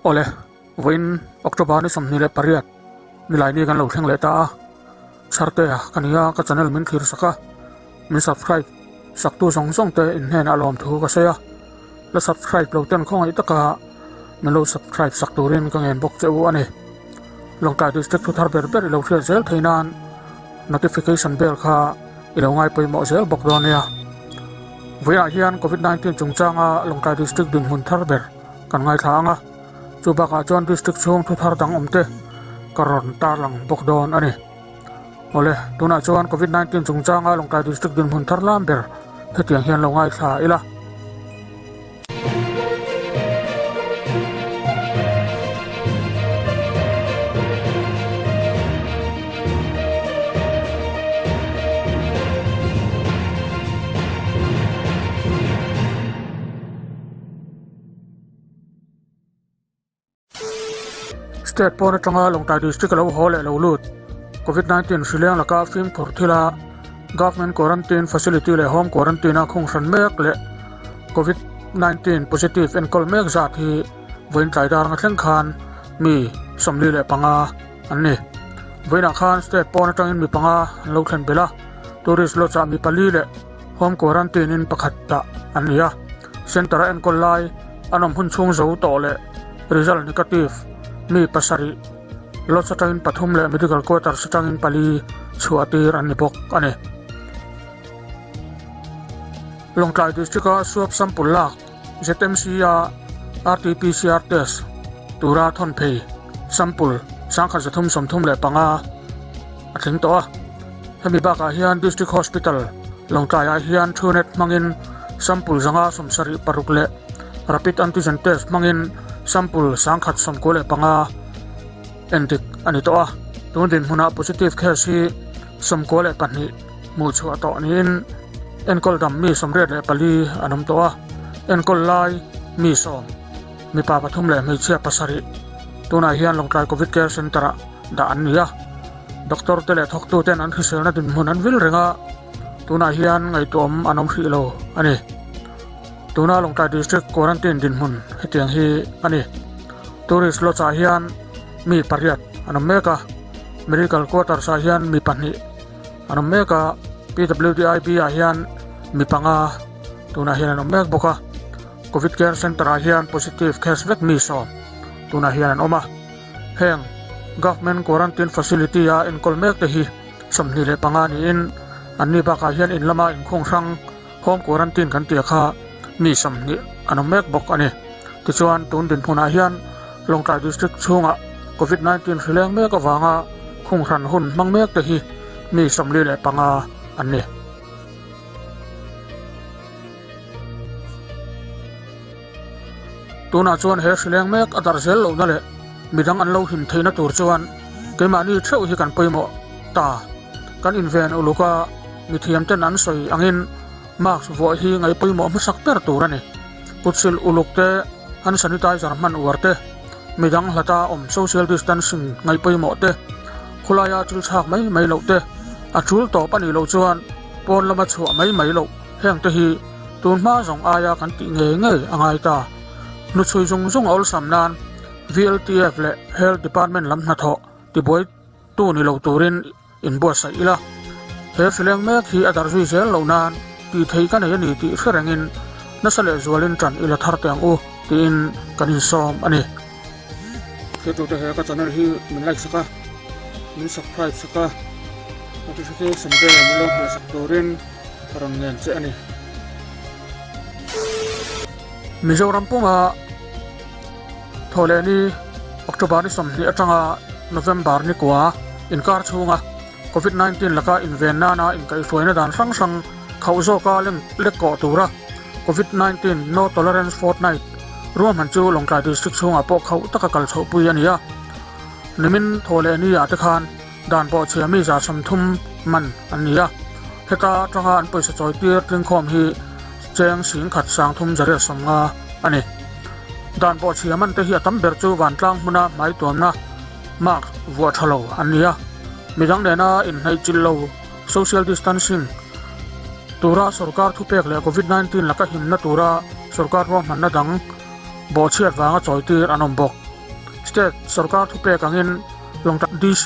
Awle, vawiin October ni 28 Nilaini kan lo thleng leh ta a, Chhartea ka ni a, ka channel min thlir sak a, min subscribe saktu zawng zawng te in hnenah lawmthu ka sawi a, la subscribe lo ten khawngaih taka min lo subscribe sak turin ka ngen bawk che u a ni. Lawngtlai District thu thar ber ber i lo hriat zel thei nan notification bell kha i lo ngai pawimawh zel bawk dawn nia. Vawiinah hian Covid 19 chungchanga Lawngtlai District dinhmun thar ber kan ngaithla ang a, chu bakah chuan District chhung thu thar dang awm te ka rawn tarlang bawk dawn a ni. Awle, tunah chuan Covid 19 chungchanga Lawngtlai District dinhmun thar lam ber hetiang hian lo ngaithla ila. State pawn atanga Lawngtlai District a lo haw leh lo lut Covid 19 hrileng laka fimkhur thila Government Quarantine Facility leh Home Quarantine a khung hran mek leh Covid 19 positive enkawl mek zat hi vawiin tlai dar nga thleng khan mi 45 an ni. Vawiinah khan state pawn atangin mi panga an lo thlen belh a, tourist lodge ah mi pali leh Home Quarantine in pakhat dah an ni a, Centre a enkawl lai an awm hun chhung zo tawh leh result negative mi pasarih Lodge atangin pathum leh Medical Quarters atangin pali chhuah tir an ni bawk a ni. Lawngtlai District-a swab sample lak ZMC-a RT-PCR test tura thawn phei sample 1335 a tling tawh a. Hemi bakah hian District Hospital Lawngtlaiah hian Truenat hmangin sample 176 leh Rapid Antigen Test hmangin sample 1095 endik a ni tawh a. Tun dinhmunah positive case hi 92 hmuh chhuah tawh niin enkawl dam mi 84 an awm tawh a, enkawl lai mi sawm, mipa pathum leh hmeichhia pasarih tunah hian Lawngtlai Covid Care Centre-ah dah an ni a. Doctor te leh thawktu ten an hriselna dinhmun an vil reng a, tunah hian ngaihtuahawm an awm hrih lo a ni. Tuna Lawngtlai District Quarantine dinhmun hetiang hi a ni. Tourist Lodge ah hian mi pariat an awm mek a, Medical Quarters ah hian mi pahnih an awm mek a, PWDIB ah hian mi panga tunah hian an awm mek bawk a, Covid Care Centre ah hian positive case vek mi sawm tunah hian an awm a. Heng Government Quarantine Facility a enkawl mek te hi 25 niin anni bakah hian in lama inkhung hrang Home Quarantine kan tih kha mi 20 an awm mek bawk a ni. Tichuan tun dinhmunah hian Lawngtlai District chhungah Covid 19 hri leng mek avanga khung hran hun hmang mek te hi mi 45 an ni. Tunah chuan he hrileng mek a darh zel lohna leh midang an lo him theihna tur chuan keimahni theuh hi kan pawimawh ta. Kan inven uluk a, mithiamten an sawi angin mask vuah hi ngaih pawimawh hmasak ber tur a ni. Kutsil uluk te, hand sanitizer hman uar te, midang hlata awm social distancing ngaih pawimawh te, khawlaia thil chhak mai mai loh te, a tul tawp a nih loh chuan pawn lama chhuah mai mai loh heng te hi Tun hma zawng aia kan tih ngei ngei a ngai ta. Hnuchhui zung zung a awlsam nan VLTF leh Health Department lam hnathawh tibuai tu ni lo turin inbuatsaih ila. He hrileng mek hi a darh zui zel loh nan tih theih ka nei a ni tih hre rengin nasa leh zualin ṭan ila thar teh ang u tiin kan insawm a ni. Hretute he ka channel hi min like sak a, min subscribe sak a, notification bell min lo hmeh sak turin ka rawn ngen che a ni. Mizoram puma Thawhlehni October ni 20 atanga November ni kua inkar chhunga Covid 19 laka inven nana inkaihhruaina dan hrang hrang khauh zawka lek kawh tura Covid 19 No Tolerance Fortnight ruahman chu Lawngtlai District chhungah pawh khauh taka kal chhohpui a ni a. Nimin thaw leh ni ah te khan dan bawhchhia mi 30 man an ni a. Heta atanga an pawisa chawi tir tlingkhawm hi cheng 10,000 350 a ni. Dan bawhchhia man te hi a tam ber chu vantlang hmuna hmai tuamna mask vuah tha lo an ni a. Midang nena inhnaih chilh lo social distancing tura sorkar thupek leh Covid 19 laka himna tura sorkar ruahmanna dang bawhchhiat vanga chawi tir an awm bawk. State sorkar thupek angin Lawngtlai DC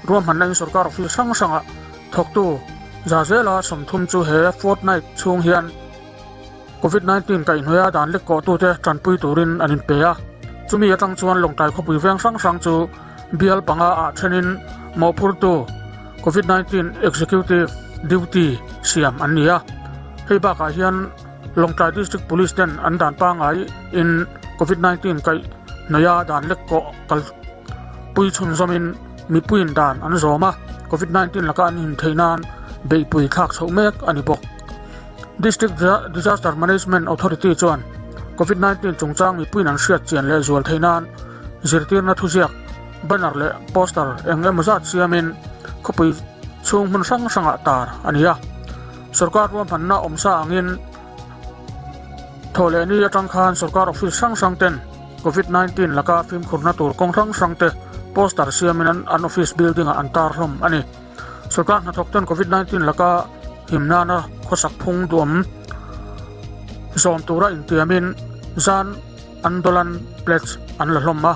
ruahmanna in sorkar office hrang hrangah thawktu za zela 30 chu he fortnight chhung hian Covid 19 kaihhnawih a dan lek kawhtute tanpui turin an inpe a. Chumi atang chuan Lawngtlai khawpui veng hrang hrang chu bial panga ah thenin mawhphurtu Covid 19 Executive Duty siam an ni a. Hei bakah hian Lawngtlai District Police ten an dan pangai in Covid 19 kaih hnawih a dan lek kawh kal pui chhunzawmin mipuiin dan an zawm a, Covid 19 laka an in theih nan beihpui thlak chhoh mek a ni bawk. District Disaster Management Authority chuan Covid 19 chungchang mipuiin an hriat chian leh zual theih nan zirtirna thuziak, banner leh poster eng emaw zat siamin khawpui chhung hmun hrang hrangah tar a ni a. Sorkar ruahmanna awmsa angin thawhlehni atang khan sorkar office hrang hrang ten Covid 19 laka fimkhurna tur kawng hrang hrang te poster siamin an office building ah an tar hlawm a ni. Sorkar hnathawk ten Covid 19 laka him nana khawsak phung duam zawm tura intiamin zan Andolan pledge an la hlawm a.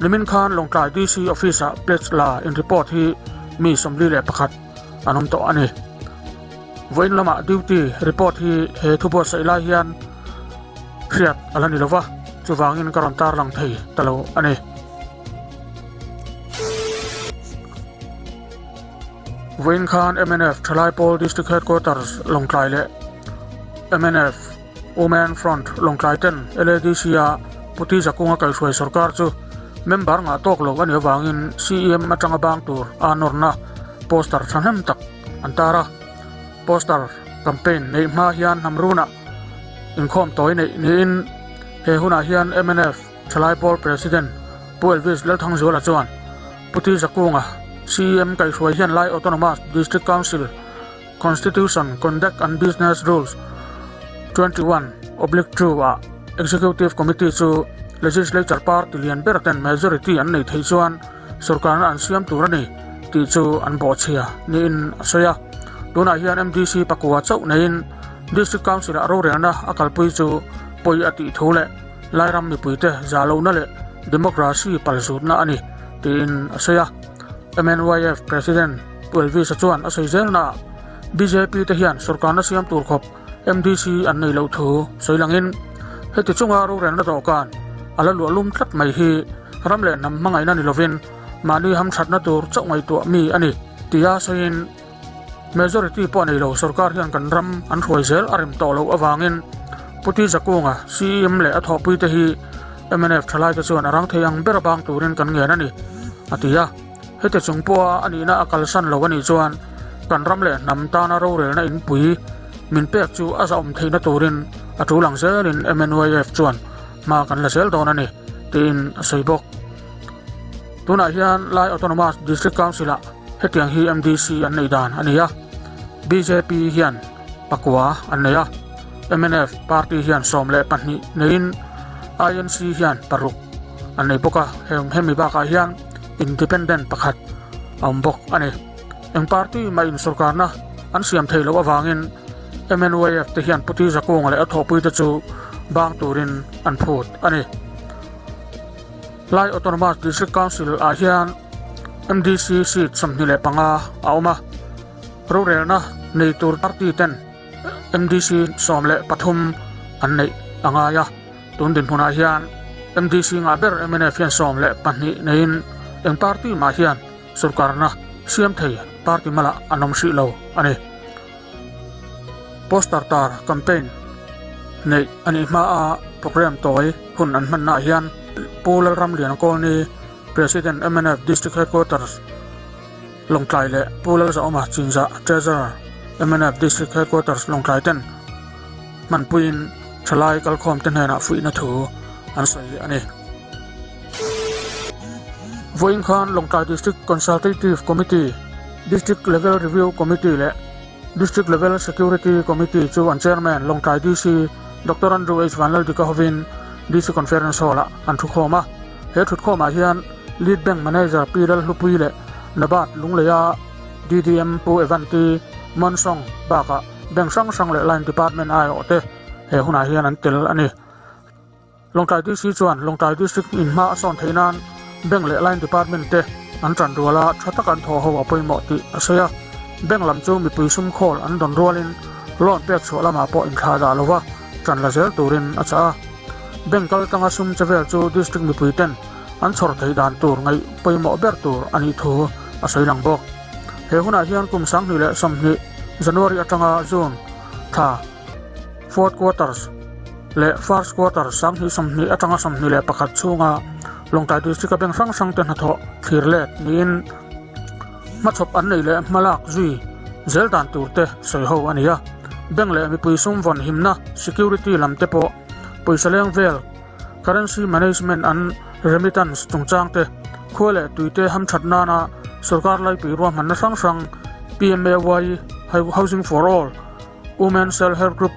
Nimin khan Lawngtlai DC office ah pledge la in report hi mi 41 an awm tawh a ni. Vawiin lamah duty report hi he thu buatsaih lai hian hriat a la ni lova, chuvangin ka rawn tarlang thei ta lo a ni. Vawiin khan mnf Thalai Pawl District Headquarters Lawngtlai leh mnf Women Front Lawngtlai ten LADC-a Puti Zakunga kaihhruai sorkar chu member ngah tawk lo a nih avangin CEM atanga bang tur a nawrna poster thahnem tak an tar a. Poster campaign neih hma hian Hnamrunah inkhawm tawi neih niin he hunah hian mnf Thalai Pawl President Pu Elvis Lalthangzuala chuan Puti Zakunga CEM kaihhruai hian Lai Autonomous District Council Constitution, Conduct and Business Rules 21/2 ah Executive Committee chu Legislature party lian ber ten majority an nei theih chuan sorkarna an siam tur a ni tih chu an bawhchhia niin a sawi a. Tunah hian MDC pakua chauh neiin District Council-ah rorelna a kalpui chu pawi a tih thu leh Lairam mipuite zahlohna leh democracy palzutna a ni tiin a sawi a. MNYF President Pu Elvis-a chuan a sawi zelnaah bjp te hian sorkarna siam tur khawp MDC an nei loh thu sawi langin heti chunga rorelna dawhkan a la luah lum tlat mai hi ram leh hnam hmangaihna ni lovin mahni hamthatna tur chauh ngaihtuah mi a ni tia sawiin majority pawh nei lo sorkar hian kan ram an hruai zel a rem tawh loh avangin Pu Ti Zakunga CEM leh a thawhpuite hi mnf thalaite chuan a rang thei ang ber bang turin kan ngen a ni a ti a. Heti chung pawha a nihna a kalsan lo a nih chuan kan ram leh hnam tana rorelna inpui min pek chu a zahawm theihna turin a tul ang zelin MNYF chuan hma kan la zel dawn a ni, tiin a sawi bawk. Tunah hian Lai Autonomous District Council-ah hetiang hi MDC an neih dan a ni a, bjp hian pakua an nei a, mnf party hian 12 neiin INC hian paruk an nei bawk a, hemi bakah hian Independent pakhat a awm bawk a ni. Eng party mah in sorkarna an siam theih loh avangin MNYF te hian Puti Zakunga leh a thawhpuite chu bang turin an phut a ni. Lai Autonomous District Council ah hian MDC seat 25 a awm a, rorelna nei tur party ten MDC 13 an neih a ngai a. Tun dinhmunah hian MDC ngah ber mnf hian 12 neiin eng party mah hian sorkarna siam thei party malah an awm hrih lo a ni. Poster tar campaign neih a nih hmaa programme tawi hun an hmannaah hian Pu Lalramliana Kawlni, President mnf District Headquarters, Lawngtlai leh Pu Lalzahawma Chinzah, Treasurer, mnf District Headquarters, Lawngtlai ten hmanpuiin thalai kalkhawmte hnenah fuihna thu an sawi a ni. Vawiin khan Lawngtlai District Consultative Committee, District Level Review Committee leh District Level Security Committee chu an Chairman Lawngtlai DC Doctor Andrew H Vanlaldika hovin DC Conference Hall-ah an thukhawm a. He thutkhawmah hian Lead Bank Manager Pi Lalhlupui leh Nabat Lungleia DDM Pu Evanti Monsong bakah Bank hrang hrang leh Line Department aiawhte he hunah hian an tel a ni. Lawngtlai DC chuan Lawngtlai District in hma a sawn theih nan Bank leh Line Department te an tan rual a, tha taka an thawh ho a pawimawh tih a sawi a. Bank lam chu mipui sum khawl an dawn rualin loan pek chhuah lamah pawh inthla dah lova tan la zel turin a chah a. Bank kal tanga sum che vel chu District mipui ten an chhawr thei dan tur ngaih pawimawh ber tur a nih thu a sawi lang bawk. He hunah hian kum 2020 January atanga June thla fourth quarters leh first quarter 2020 atanga 21 chhunga Lawngtlai District a bank hrang hrang te hnathawh thlir let niin hmachhawp an neih leh hmalak zui zel dan tur te sawi ho a ni a. Bank leh mipui sum vawn himna security lam te pawh pawisa leng vel currency management and remittance chungchang te khua leh tui te hamthat nana sorkar laipui ruahmanna hrang hrang PMAY Housing for All Women Self Help Group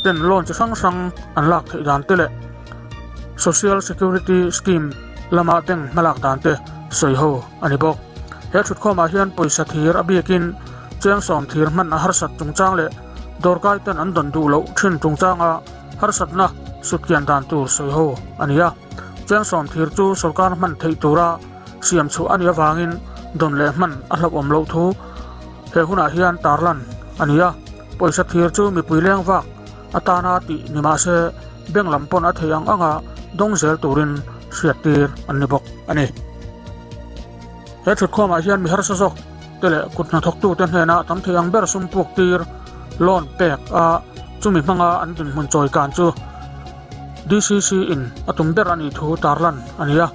ten loan chi hrang hrang an lak theih dan te leh Social Security Scheme lama bank hmalak dan te sawi ho a ni bawk. He thutkhawmah hian pawisa thir a biakin chengsawm thir hman a harsat chungchang leh dawrkai ten an dawn duh loh thin chungchanga harsatna sutkian dan tur sawi ho a ni a. Chengsawm thir chu sorkar hman theih tura siam chhuah a nih avangin dawn leh hman a hlauhawm loh thu he hunah hian tarlan a ni a. Pawisa thir chu mipui leng vak atana tih ni mah se bank lam pawn a thei ang anga dawng zel turin hriattir an ni bawk a ni. He thutkhawmah hian mi harsa zawk te leh kut hnathawktute hnena tam thei ang ber sum puk tir loan pek a chumi hmanga an dinhmun chawi kan chu DCC in a tum ber a nih thu tarlan a ni a.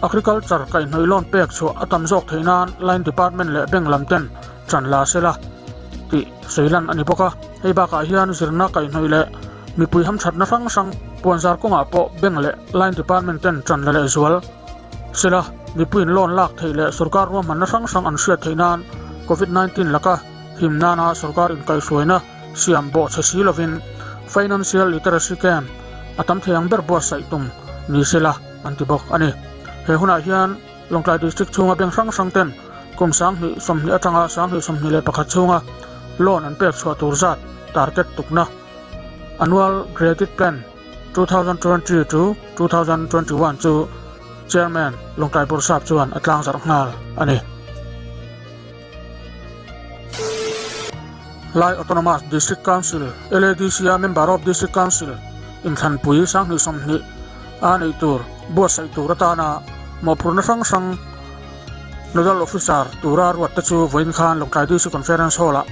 Agriculture kaihhnawih loan pek chhuah a tam zawk theih nan Line Department leh Bank lam ten ṭan la sela tih sawilan a ni bawk a. Hei bakah hian zirna kaihhnawih leh mipui hamṭhatna hrang hrang puanzar kawngah pawh Bank leh Line Department ten ṭan la lehzual Sela, mipuiin loan lak theih leh sorkar ruahmanna hrang hrang an hriat theih nan Covid 19 laka him nana sorkar inkaihhruaina siam bawh chhe si lovin Financial Literacy Camp a tam thei ang ber buatsaih tum ni sela an ti bawk a ni. He hunah hian Lawngtlai District chhunga bank hrang hrang ten kum 2020 atanga 2021 chhunga loan an pek chhuah tur zat target tukna Annual Credit Plan 2020 to 2021 chu Chairman Lawngtlai Bawrhsap chuan a tlangzarh nghal a ni. Lai Autonomous District Council, LADC, a Member of District Council inthlanpui 2020 a neih tur buatsaih tur atana mawhphurhna hrang hrang Nodal Officer tura ruatte chu vawiin khan Lawngtlai DC Conference Hall-ah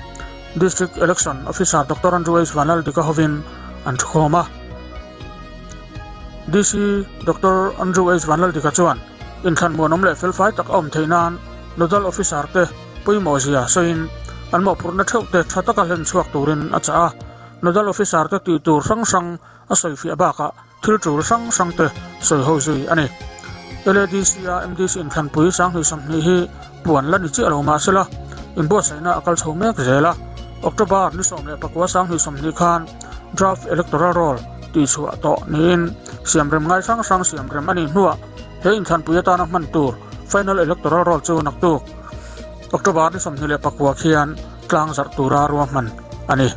District Election Officer Doctor Andrew H. Vanlaldika hovin an thukhawm a. DC Doctor Andrew H. Vanlaldika chuan inthlan muanawm leh felfai tak a awm theih nan Nodal Officer te pawimawh zia sawiin an mawhphurhna theuh te tha taka hlen chhuak turin a chah a. Nodal Officer te tih tur hrang hrang a sawifiah bakah Thil tul hrang hrang te sawi ho zui a ni. LADC a MDC inthlanpui 2020 hi puan la ni chiah lo mah sela, inbuatsaihna a kal chho mek zel a. October ni 19 2020 khan Draft Electoral Roll tihchhuah tawh niin siamrem ngai hrang hrang siamrem a nih hnuah he inthlanpui atana hman tur Final Electoral Roll chu naktuk October ni 29 khian tlang zarh tura ruahman a ni.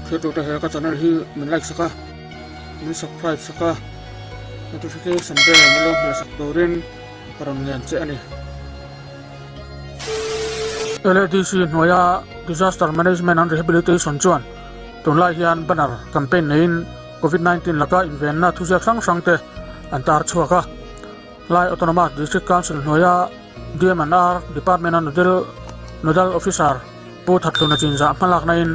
Thiltute he ka channel hi min like sak a, min subscribe sak a, notification bell min lo hmeh sak turin ka rawn ngen che a ni. LADC hnuaia Disaster Management and Rehabilitation chuan tunlai hian banner campaign neiin Covid 19 laka invenna thuziak hrang hrang te an tar chhuak a. Lai Autonomous District Council hnuaia DMNR Department a Nodal Nodal Officer Pu Thathluna Chinzah hmalaknain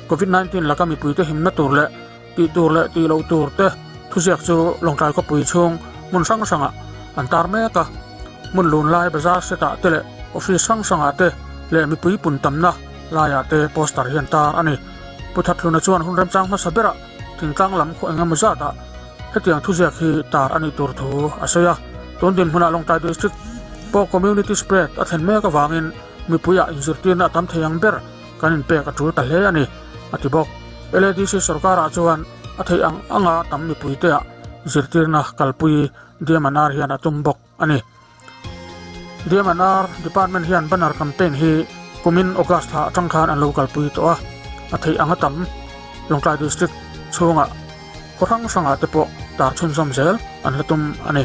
Covid 19 laka mipuite himna tur leh tih tur leh tih loh tur te thuziak chu Lawngtlai khawpui chhung hmun hrang hrangah an tar mek a. Hmun lun lai bazar setah te leh office hrang hrangah te leh mipui pun tamna laiah te poster hi an tar a ni. Pu Thathluna chuan hun remchang hmasa berah thingtlang lam khaw engemaw zatah Hetiang thuziak hi tar a nih tur thu a sawi a, tun dinhmunah Lawngtlai District pawh Community Spread a thlen mek avangin mipuiah inzirtirna a tam thei ang ber kan inpek a tul ta hle a ni, a ti bawk. LADC sorkarah chuan a theih ang anga tam mipuiteah zirtirna kalpui DMNR hian a tum bawk a ni. DMNR Department hian banner campaign hi kumin August thla atang khan an lo kalpui tawh a, a theih anga tam. Lawngtlai District chhunga khaw hrang hrangah te pawh tar chhunzawm zel an la tum a ni.